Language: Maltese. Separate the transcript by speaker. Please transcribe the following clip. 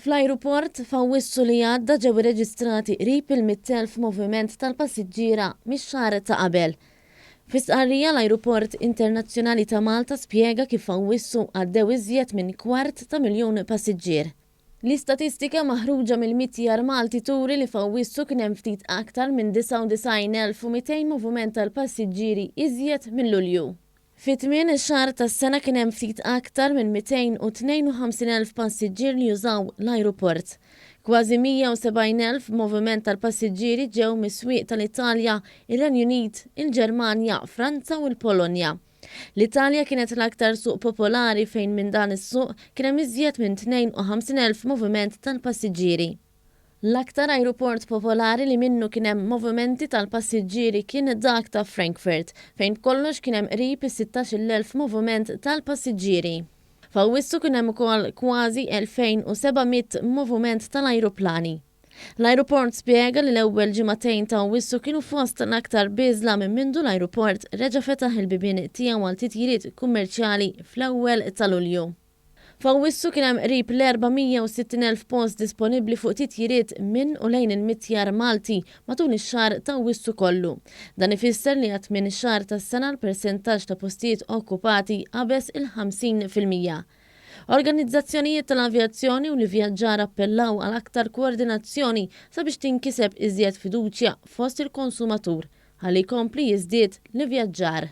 Speaker 1: Fl-ajruport, f'Awwissu li għadda ġew irreġistrati qrib il-100,000 moviment tal-passiġġiera mix-xahar ta' qabel. Fi stqarrija l-Ajruport Internazzjonali ta' Malta spjega kif f'Awwissu għaddew iżjed minn kwart ta' miljun passiġġier. L-istatistika maħruġa mill-Mitjar Malti turi li f'Awwissu kien hemm ftit aktar minn 99,200 moviment tal-passiġġieri iżjed minn Lulju. Fi tmien xahar tas-sena kien hemm ftit aktar minn 252,000 passiġġier li użaw l-ajruport. Kważi 170,000 moviment tal-passiġġieri ġew mis-swieq tal-Italja, ir-Renju Unit, il-Ġermanja, Franza u l-Polonja. L-Italja kienet l-aktar suq popolari fejn minn dan is-suq kien hemm iżjed minn 52,000 moviment tal-passiġġieri. L-aktar ajruport popolari li minnu kien hemm movimenti tal-passiġġieri kien dak ta' Frankfurt, fejn b'kollox kien hemm qrib is-16,000 moviment tal-passiġġieri. F'Awwissu kien hemm ukoll kważi 2,700 moviment tal-ajruplani. L-ajruport spjega li l-ewwel ġimagħtejn ta' Awwissu kienu fost l-aktar bieżla minn mindu l-ajruport reġa' fetaħ il-bibien tiegħu għal titjiriet kummerċjali fl-ewwel ta' Lulju. F'Awwissu kien hemm qrib l-460,000 post disponibbli fuq titjiriet minn u lejn il-mitjar Malti matul ix-xahar ta' Awwissu kollu. Dan ifisser li għat-tmien xahar tas-sena l-persentaġġ ta' postijiet okkupati qabeż il-50%. Organizzazzjonijiet tal-avjazzjoni u l-ivvjaġġar appellaw għal aktar koordinazzjoni sabiex tinkiseb iżjed fiduċja fost il-konsumatur ħalli jkompli jiżdied l-ivvjaġġar.